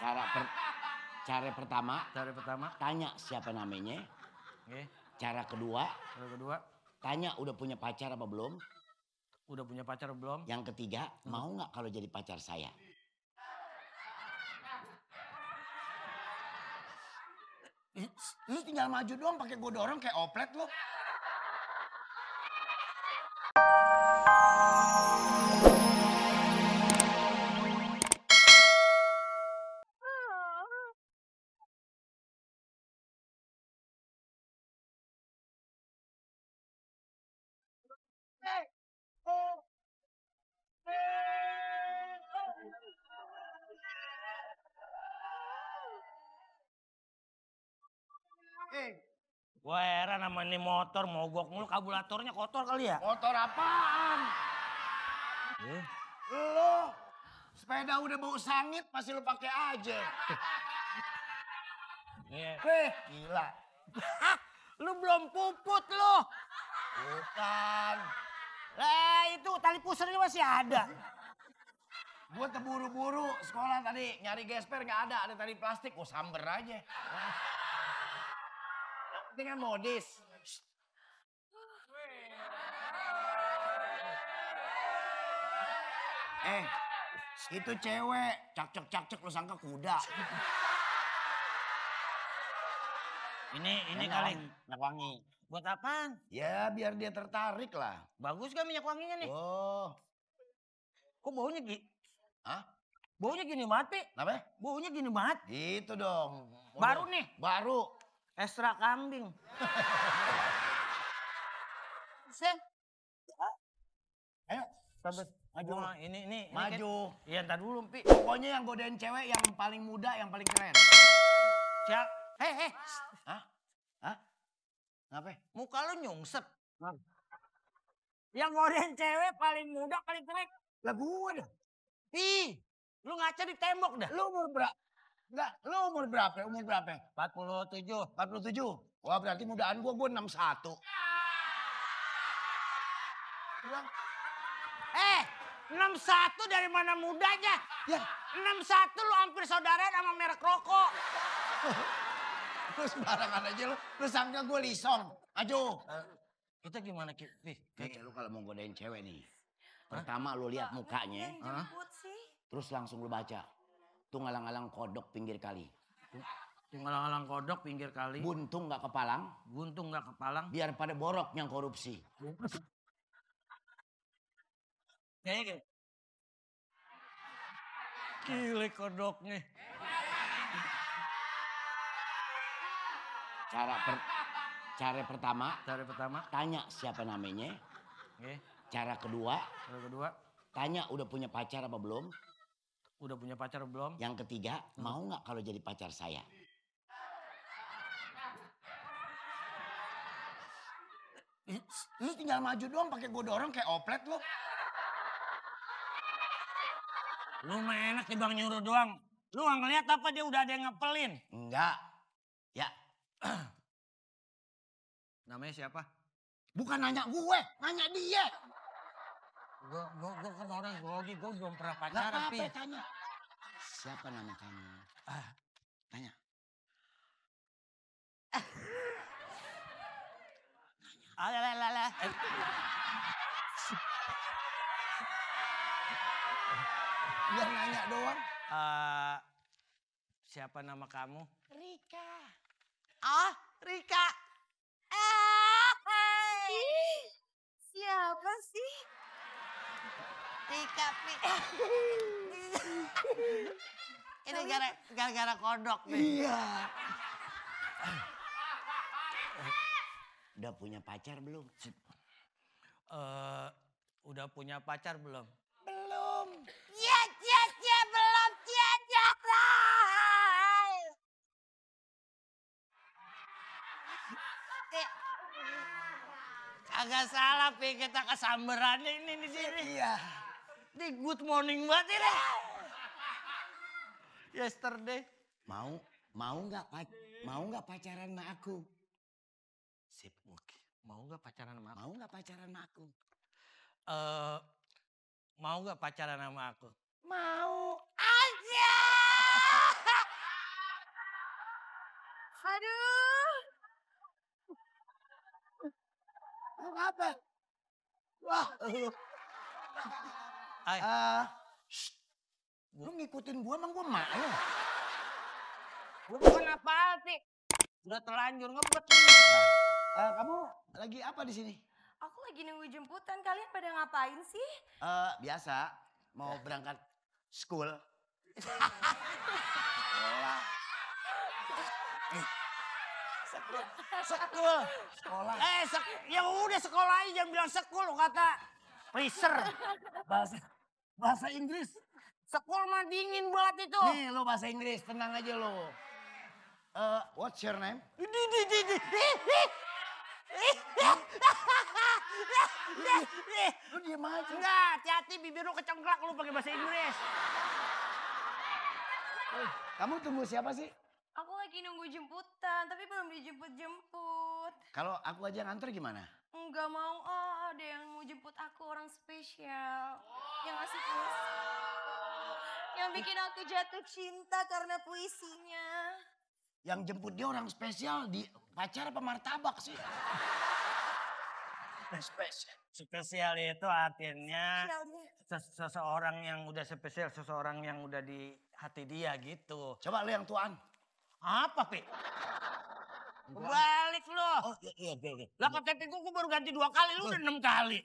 Cara per cara pertama Cara pertama, tanya siapa namanya. oke. Cara kedua Cara kedua, tanya udah punya pacar apa belum. udah punya pacar belum? Yang ketiga, mau nggak kalau jadi pacar saya? Lu tinggal maju doang pakai gue dorong kayak oplet lu. Gua heran sama ini motor mogok mulu, karburatornya kotor kali ya? Motor apaan? Lu sepeda udah bau sangit masih lu pakai aja. Gila. Lu belum puput lu. Bukan. Lah itu tali pusernya masih ada. Gue terburu-buru sekolah tadi nyari gesper nggak ada tali plastik. Gue samber aja. Ini kan modis. Itu cewek. Cak-cek lu sangka kuda. Ini kali minyak wangi. buat apaan? Ya biar dia tertarik lah. Bagus kan minyak wanginya nih? Oh. Kok baunya Hah? Baunya gini banget, Pi? Kenapa? Baunya gini banget. Gitu dong. Baru nih? Baru. Ekstra kambing. Ayo, sabet. Maju. Wah, ini Maju. Iya, ntar dulu, Pi. Pokoknya yang godain cewek yang paling muda, yang paling keren. Siap. Heh. Hah? Kenapa? Muka lu nyungsep. Yang godain cewek paling muda, paling keren. Lah gua dah. Ih, lu ngaca di tembok dah. Lu umur berapa? Enggak, lu umur berapa? 47. 47. Wah, berarti mudaan gua 61. 61 dari mana mudanya? Ya, 61 lu hampir saudara sama merek rokok. lu sembarangan aja lu. Lu sangka gua lisong. Maju. Kita gimana, Ki? Nih, lu kalau mau godain cewek nih. Pertama lu lihat mukanya, terus langsung lu baca. Tuh ngalang-alang kodok pinggir kali. Ngalang-alang kodok pinggir kali. Buntung nggak kepalang. Buntung nggak kepalang. Biar pada borok yang korupsi. Kayaknya gile kodoknya. Cara pertama Cara pertama, tanya siapa namanya. oke. Cara kedua Cara kedua, tanya udah punya pacar apa belum. udah punya pacar belum? Yang ketiga, mau nggak kalau jadi pacar saya? Lu tinggal maju doang pakai gue dorong kayak oplet lu. Lu mah enak nih Bang nyuruh doang. Lu nggak ngeliat apa dia udah ada yang ngepelin? Enggak. Ya, Namanya siapa? bukan nanya gue, nanya dia. Gue kan orang grogi, gue belum pernah Nggak pacaran, Pi. apa-apa tanya. Siapa nama kamu? Tanya. Alah. Biar nanya doang. Siapa nama kamu? Rika. Rika. Siapa sih? Rika, Pi. Ini gara-gara kodok nih. Iya. Udah punya pacar belum? Udah punya pacar belum? Belum. Ya, belum, Agak salah, Pi. Kita kesamberannya ini di sini. Iya. Ini good morning banget ini. Yesterday. Mau nggak pacaran sama aku? Sip, oke. Mau nggak pacaran sama aku? Mau nggak pacaran sama aku? Mau nggak pacaran sama aku? Mau. aja. Aduh. Apa? Wah, Ay, lu ngikutin gua emang gua mak lu. lu bukan apa sih? Udah terlanjur ngebet. Kamu lagi apa di sini? Aku lagi nunggu jemputan. Kalian pada ngapain sih? Biasa mau berangkat school. Sekul. Sekolah. Ya udah sekolah aja, jangan bilang sekul lu kata. Freezer. Bahasa Inggris. Sekul mah dingin banget itu. Nih lo bahasa Inggris, tenang aja lo. What's your name? Lu diem aja. Enggak, hati-hati bibir lu kecengklak lu pakai bahasa Inggris. Kamu tunggu siapa sih? Aku lagi nunggu jemputan, tapi belum dijemput-jemput. Kalau aku aja nganter gimana? Enggak mau, ada yang mau jemput aku, orang spesial. Yang ngasih puisi. Yang bikin aku jatuh cinta karena puisinya. Yang jemput dia orang spesial di pacar apa martabak sih? Spesial. Spesial itu artinya Spesial dia. seseorang yang udah spesial, seseorang yang udah di hati dia gitu. Coba lu yang tuaan. Apa, Pi? Balik lo. Oh iya. Lah KTP gua baru ganti 2 kali, lu udah 6 kali.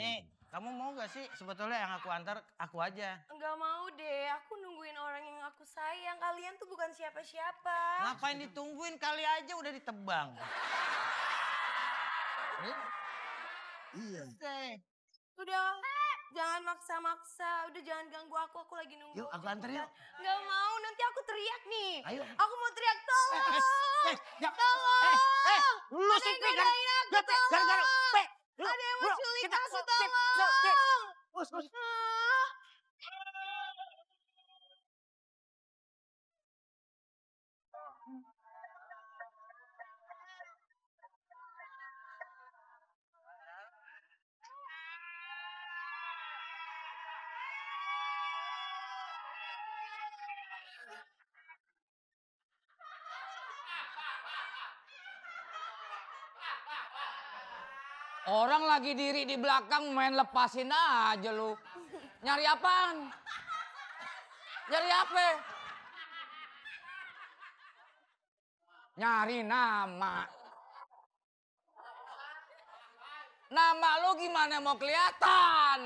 Nih, kamu mau gak sih sebetulnya yang aku antar aku aja? Enggak mau deh, aku nungguin orang yang aku sayang. Kalian tuh bukan siapa-siapa. Ngapain ditungguin, kali aja udah ditebang. Iya. Udah, jangan maksa-maksa. Udah jangan ganggu aku lagi nunggu. Yuk aku anter yuk. Enggak mau, nanti aku teriak nih. Ayo. Aku mau teriak, tolong! Ya. Tolong! Lu Ada sih yang godain aku, gara-gara tolong! Ada yang menculik aku, tolong! Bos. Ah. Orang lagi diri di belakang main lepasin aja lu. Nyari apaan? Nyari apa? Nyari nama. Nama lu gimana mau kelihatan?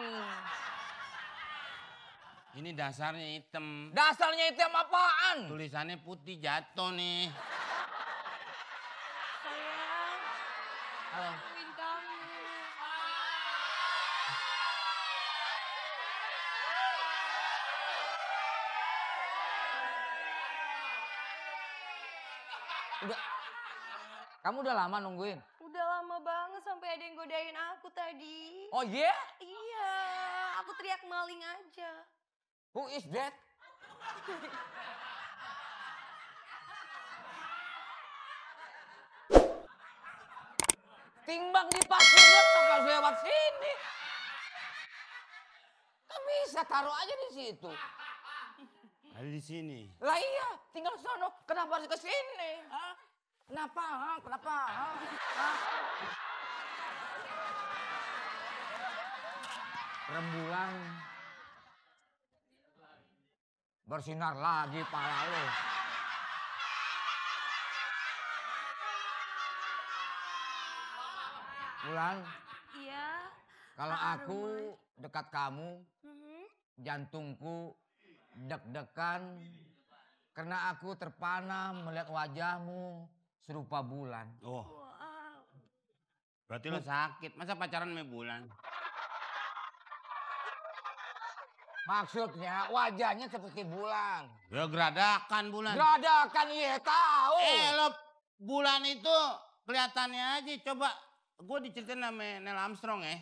Ini dasarnya hitam. Dasarnya itu apaan? Tulisannya putih jatuh nih. Sayang, tungguin kamu. Udah. Kamu udah lama nungguin? Udah lama banget sampai ada yang godain aku tadi. Oh iya? Iya, aku teriak maling aja. Who is that? Timbang di pasir apa harus lewat sini? Kan bisa taruh aja di situ. Ada di sini. Lah iya, tinggal sono. Kenapa harus ke sini? Hah? Kenapa? Hah? Kenapa? Hah? Hah? Rembulan bersinar lagi pala lo. Bulan, Iya. kalau Pak aku dekat kamu, Mhm. jantungku deg-degan karena aku terpana melihat wajahmu serupa bulan. Oh, Wow. berarti lo sakit. Masa pacaran sama bulan? Maksudnya wajahnya seperti bulan. Ya geradakan bulan. Geradakan iya tahu. Lo bulan itu kelihatannya aja. Coba gue diceritain sama Neil Armstrong ya.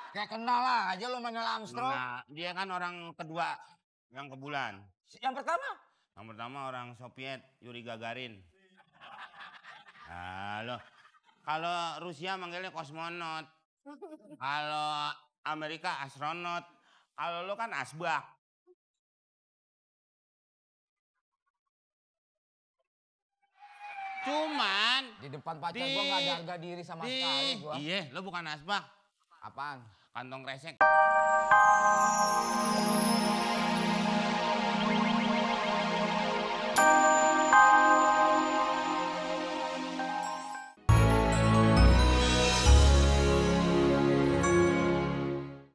Kayak kenal lah aja lo sama Neil Armstrong. Nah, dia kan orang kedua yang ke bulan. Yang pertama? Yang pertama orang Soviet, Yuri Gagarin. Halo. Kalau Rusia manggilnya kosmonot. Kalau Amerika astronot. Kalau lo kan asbak. Cuman Di depan pacar gua nggak ada harga diri sama sekali gua. Iya, lo bukan asbak. Apaan? Kantong kresek.